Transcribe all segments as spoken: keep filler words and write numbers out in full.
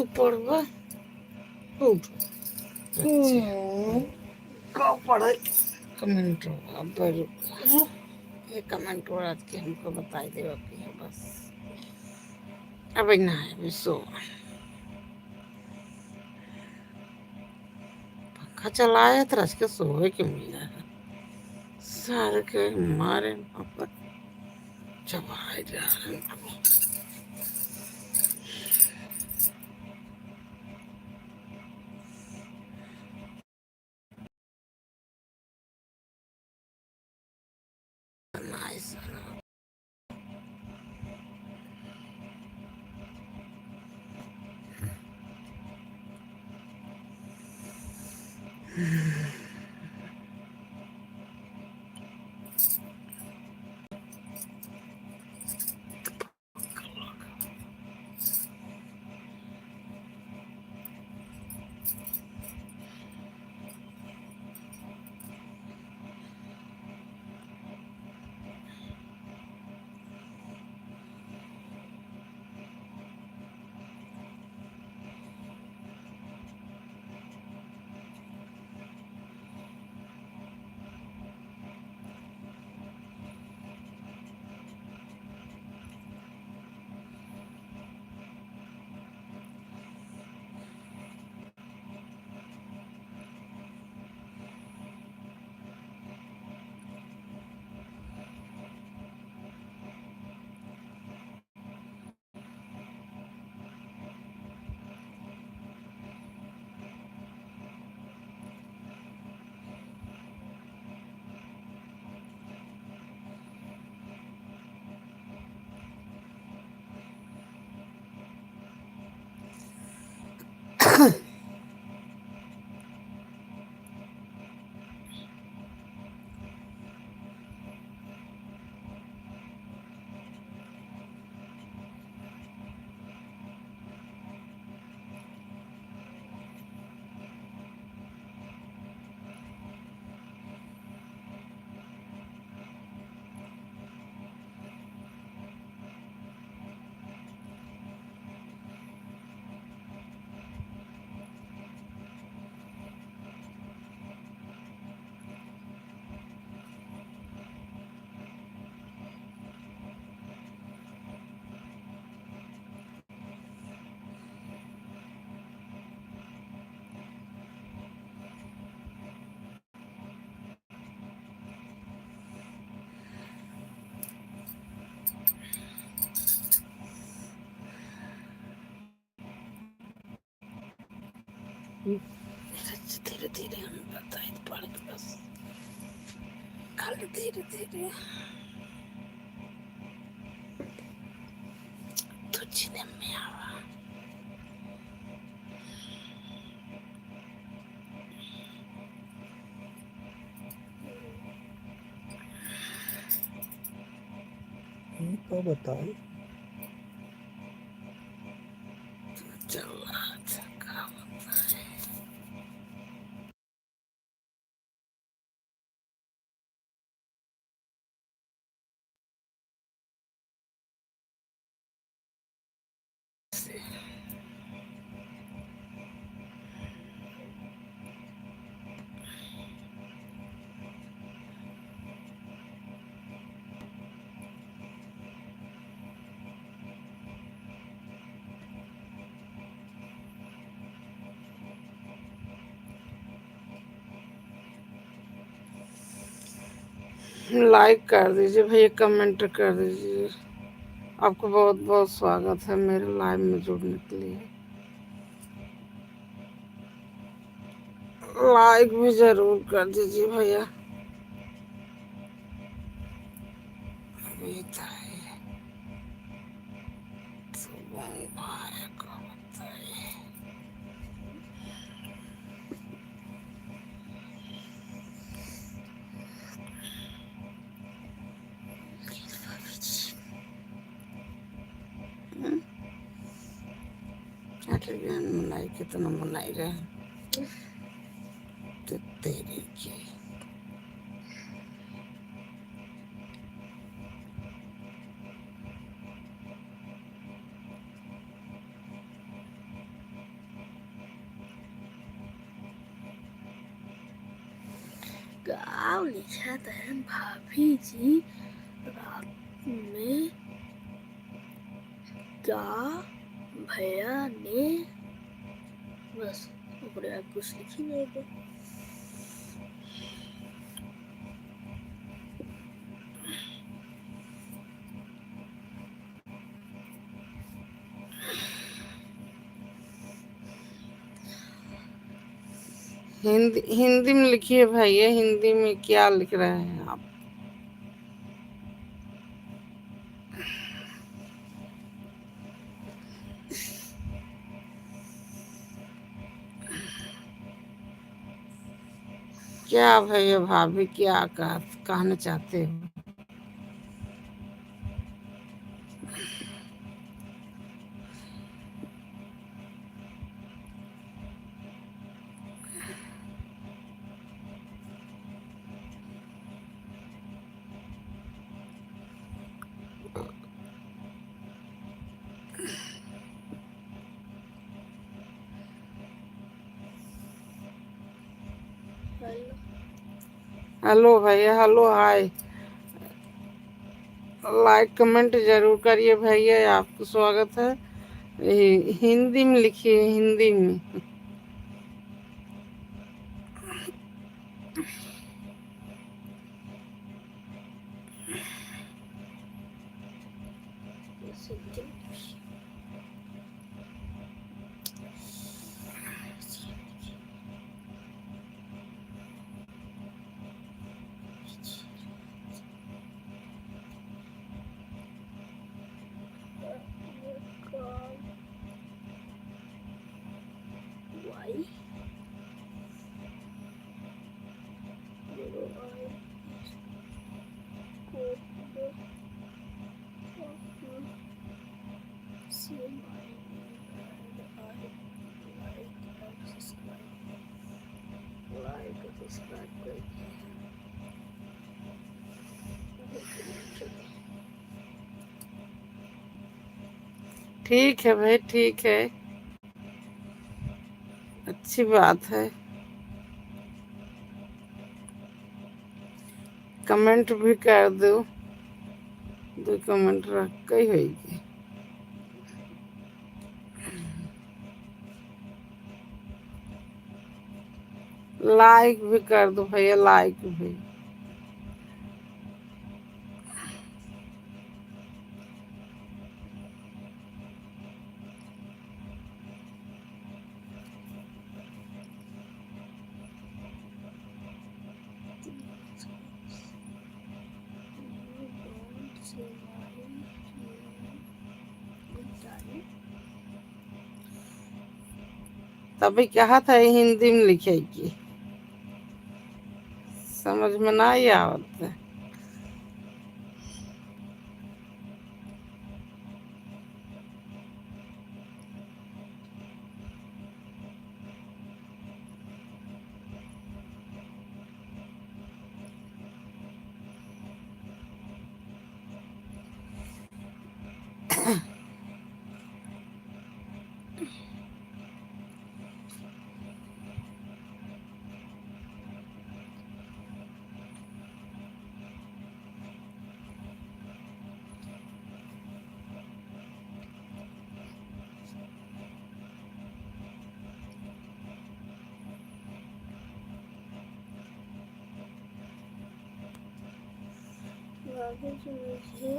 पढ़बा। उठ। अच्छा। हम्म। का पढ़े? कमेंट हो, अब रुक। ये कमेंट हो, आज के हमको बताई देवा कि है बस। अब ना है, अभी सो। पंखा चलाए तो रच के सोवे के मिला है। सारे के मारे पापा चबाए जा रहे हैं। Nice. धीरे धीरे हम बताई पढ़ के बस। कल धीरे धीरे तू जीने में आवा। हमको बताई। चल, अच्छा, का बताई? Like कर दीजिए भैया, comment कर दीजिए। आपको बहुत बहुत स्वागत है मेरे live में जुड़ने के लिए। Like भी जरूर कर दीजिए भैया। अभी तो है। सुबह आया का बताए। हम्म? अरे यार, मुनाई कितना मुनाई रहे। तो तेरे की। का लिखत है भाभी जी, रात में का भैया ने, बस ओकरे आगे कुछ लिखी नहीं दे। हिंदी, हिंदी में लिखिए भैया, हिंदी में क्या लिख रहे हैं आप? क्या भैया भाभी, क्या कह-, कहना चाहते हो? हेलो भैया, हेलो, हाय। Like comment जरूर करिए भैया, आपको स्वागत है। ये हिंदी में लिखिए, हिंदी में। Why? Little eye. Good. See my, I like and subscribe. Like and subscribe करते हैं। ठीक है भाई, ठीक है, अच्छी बात है। Comment भी कर दो, दो comment रख के ही होइगी। Like भी कर दो भैया, like भी। तभी कहा था हिंदी में लिखे की, समझ में नहीं आवत है। बाबूजी मुझे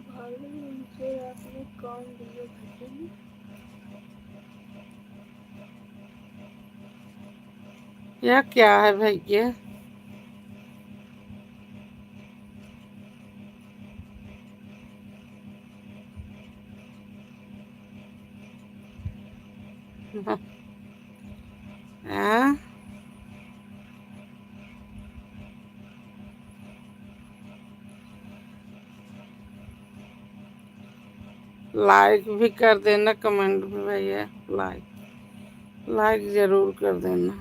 भालू मुझे रात में कान दिए भजन। यह क्या है भैया? हाँ? Like भी कर देना, comment भी भैया, like, like जरूर कर देना।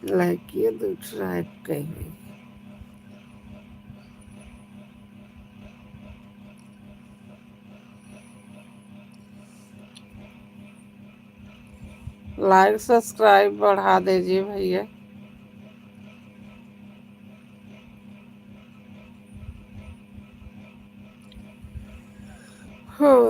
लाइक किए, दो ठो लाइक कही। लाइक सब्सक्राइब बढ़ा दीजिए भैया। हाँ।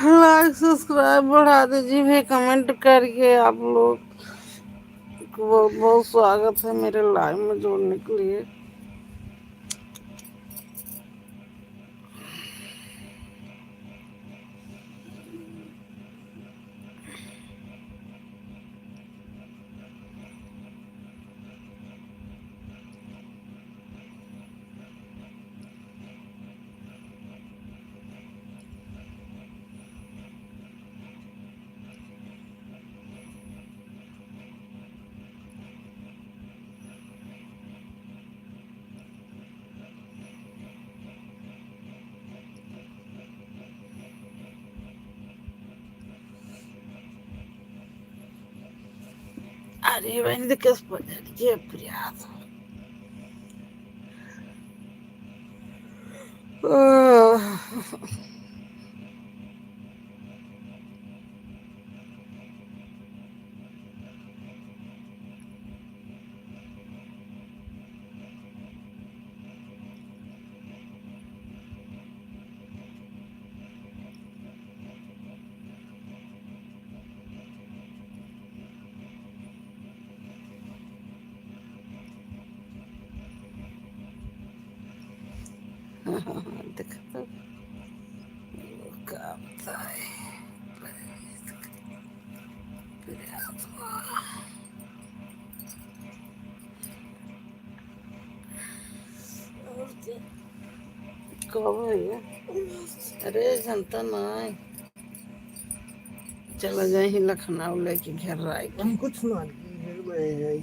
लाइक सब्सक्राइब बढ़ा दीजिए भाई, कमेंट करिए। आप लोग को बहुत बहुत स्वागत है मेरे लाइव में जुड़ने के लिए। अरे बहन, तो कैसे पड़ जाती है प्रिया तो। आह। देखो तो, का बताए। कब है ये? अरे, जनता ना है। चला जाए ही लखनऊ लेके घर आए। हम कुछ ना लिए, घर में है।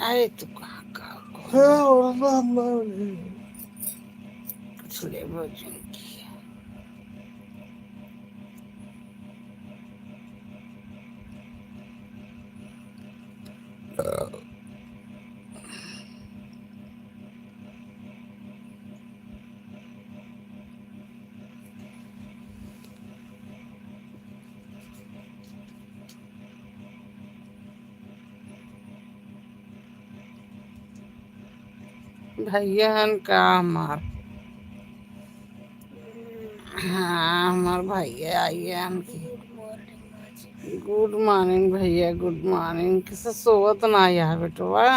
आए तो कहाँ का, कौन? हाँ, और ना, ना, नहीं। कुछ लेबो जिनकी। भैया हन का हमार? हाँ, हमार भैया आइए हन की। गुड मॉर्निंग भैया, गुड मॉर्निंग। किसे सोवत ना आया है बेटवा?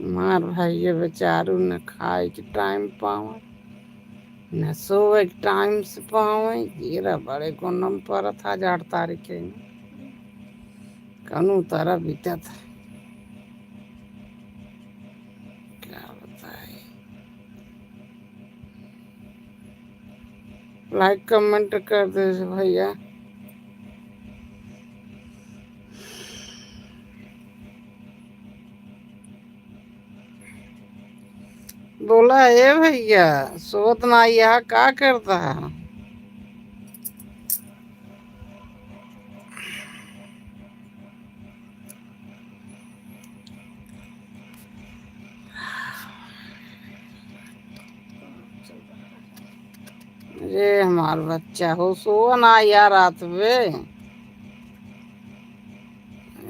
मार भाई, ये बेचारू न खाए के टाइम पावे, न सोवे के टाइम से पावे। गिरा बड़े गुनम परत है, आज आठ तारीख है, कौनो तरह बीतत है। क्या बताए? लाइक कमेंट कर दे भैया। बोला, ए भैया, सोत ना, यहाँ का करता है? ए, हमार बच्चा हो, सोवा ना यार रात में। ए,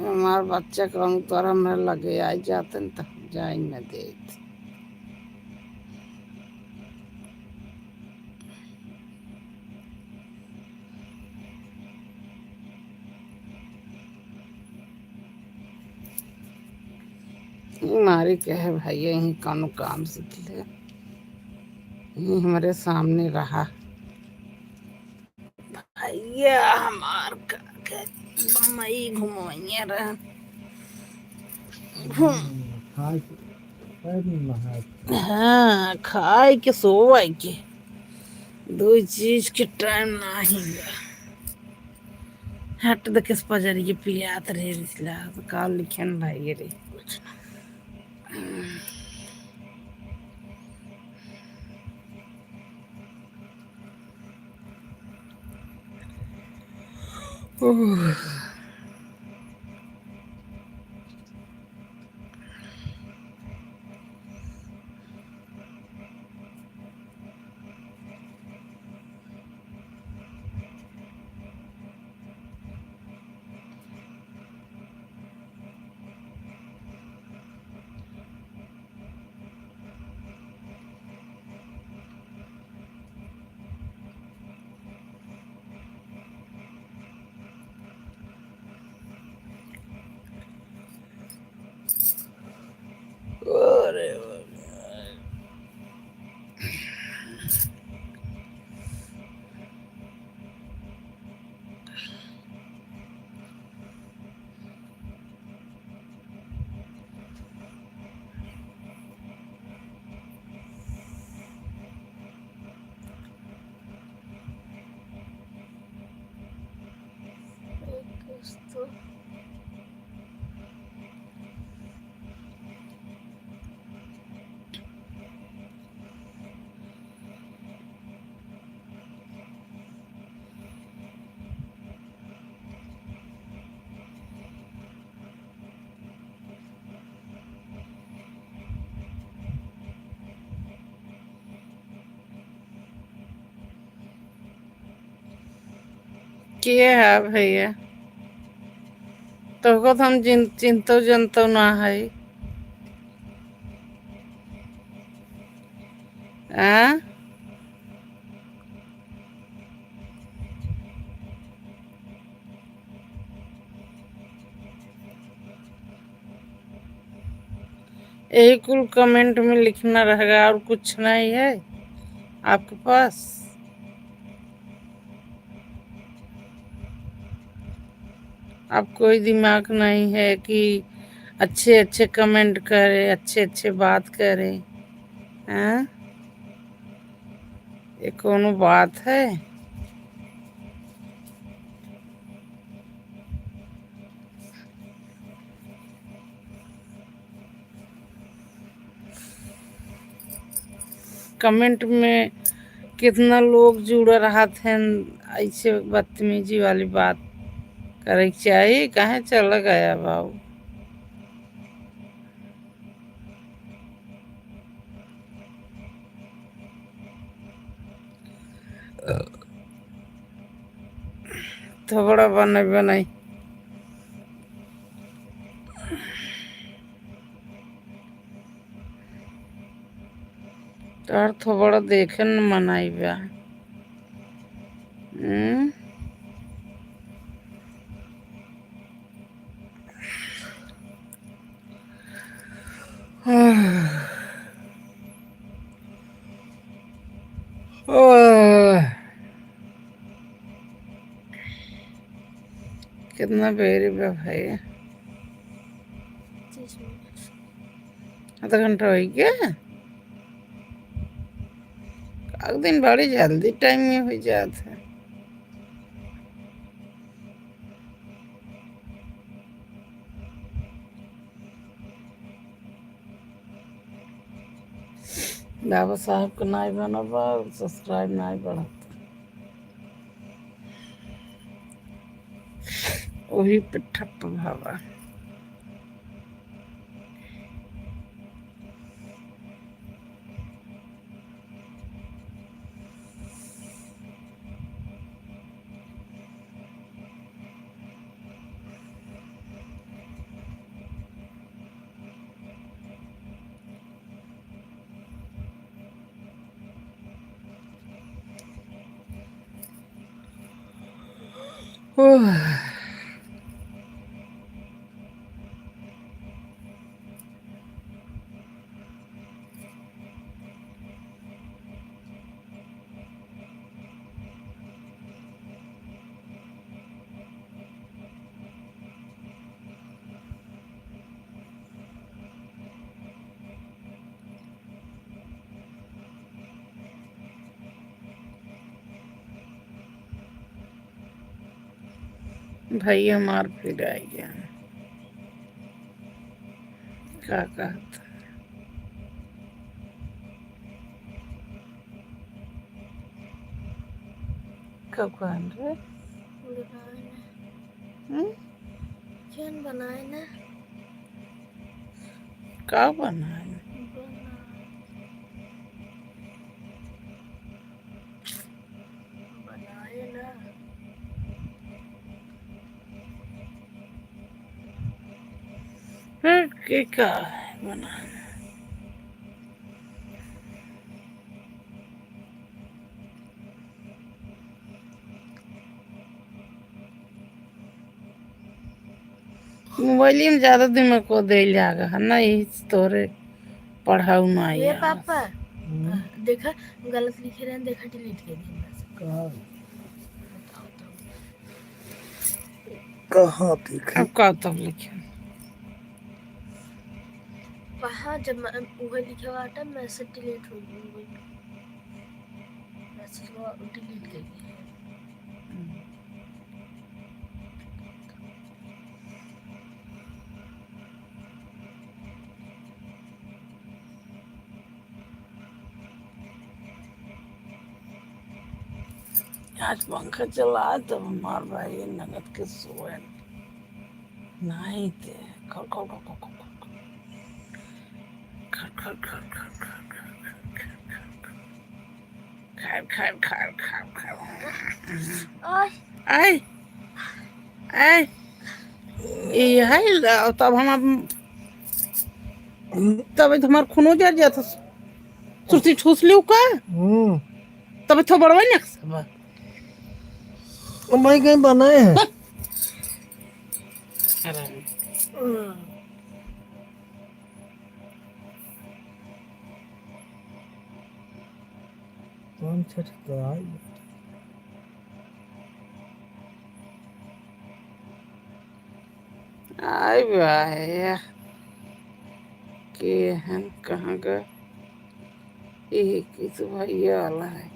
हमार बच्चा कहूँ तोरा हमरे लगे आई जाते न त जाई न देत। ई मारी के है भैया, यहीं कौनो काम सीख ले, यहीं हमरे सामने रहा। भैया हमार का, का बम्बई घुमवइया रहा। घूम। खाए के, खाए के नहाए के। हाँ, खाए के सोवे के। दो चीज के टाइम नाही बा। हट दे किस पजरिए पियात रहे रिसला, तो का लिखन भाई रे। अरे बाबा। के है भैया? तोहको तो हम जिन-, चिन्हतो जनतो ना है। आ? यही कुल comment में लिखना रहेगा और कुछ नहीं है आपके पास? आप कोई दिमाग नहीं है कि अच्छे अच्छे comment करें, अच्छे अच्छे बात करें, हैं? ये कौनो बात है? Comment में कितना लोग जुड़ रहत हैं, ऐसे बदतमीजी वाली बात करे के चाही, काहे चला गया बाबू? थोबड़ा बने बनाई। तोहर थोबड़ा देखे न मनाई बा। हम्म? ओह। कितना बेरी बा भाई? पच्चीस मिनट। आधा घंटा होइ गया? एक दिन बड़ी जल्दी टाइम में होइ जात है। बाबा साहब के नाई बनल बा, subscribe नाई बढ़त। वही पे ठप बाबा। ओह। भाई हमार फिर आ गया। का कहत? कब कहन रे? बनाए ना। हम्म? जौन बनाए ना। का बनाए? बनाए। बनाए ना। फिर के का है बनाना? मोबाइल में ज्यादा दिमाग को दे जागा है ना, यही से तोरे पढ़ाऊ ना ये आया। पापा, हम्म। देखा, गलत लिखे रहे, देखा, डिलीट कर दिया बस। कहाँ? बताओ तो। कहाँ देखे? अब का तब लिखे? कहाँ जब मैं, उहे लिखे बाटे, मैसेज डिलीट हो गई। मैसेज को डिलीट कर दिया। हम्म। आज पंखा चला तब हमार भाई नगद के सोए। नहीं ते खर, खर, खर। खर, खर, खर, खर, खर। ओए। आय। आय। ये है ल-, तब हम अब, तब तो हमार खूनो जर जात। सुरती ठूस लियो का? हम्म। तब तो बड़वा ना सब। अब भाई कहीं बनाए हैं। अरे। कौन छठ का आई? आय बा, के हन, कहाँ ग? यही किस भैया वाला है,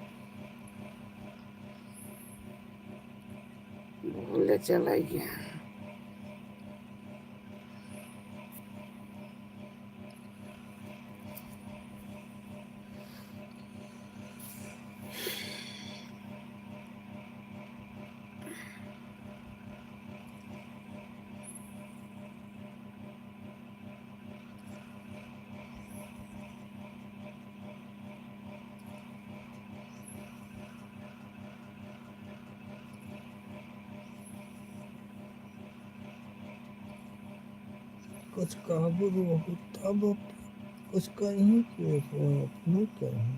बोले चला गया। कुछ कहबो रहू तब कुछ कहीं के अपने कहीं।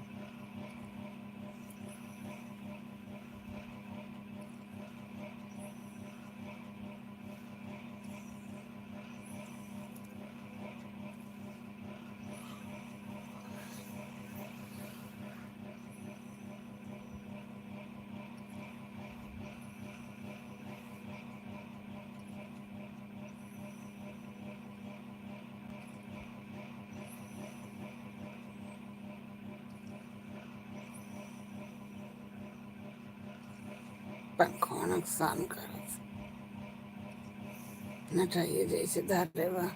पंखवा नुकसान करत। नटैया जैसे धरे बा।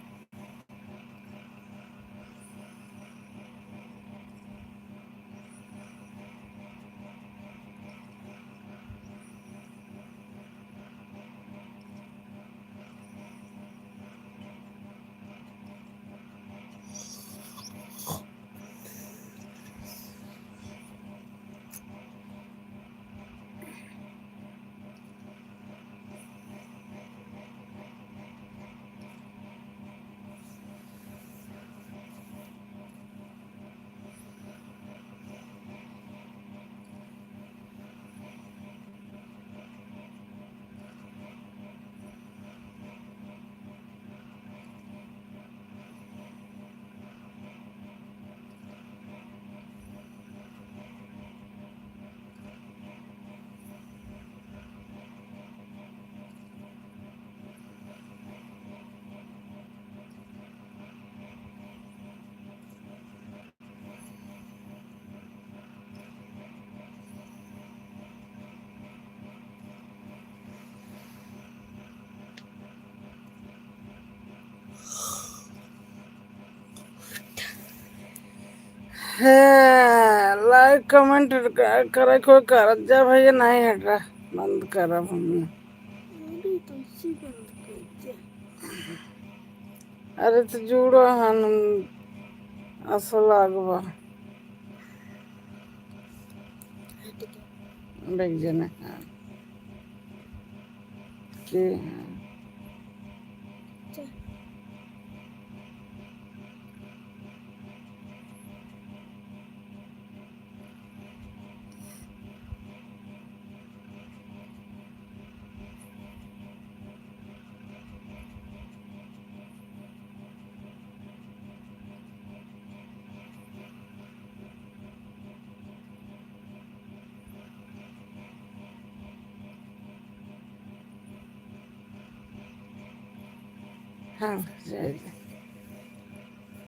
है, like comment क-, करे कोई करत जा भैया, नहीं हटा, बंद करब हम। अरे, तो इसी बंद कर दे। अरे, तो जुड़ो हन, असल लागबा। हट गया। देख जने, हाँ। के, हाँ। चल। हाँ, जाएगा।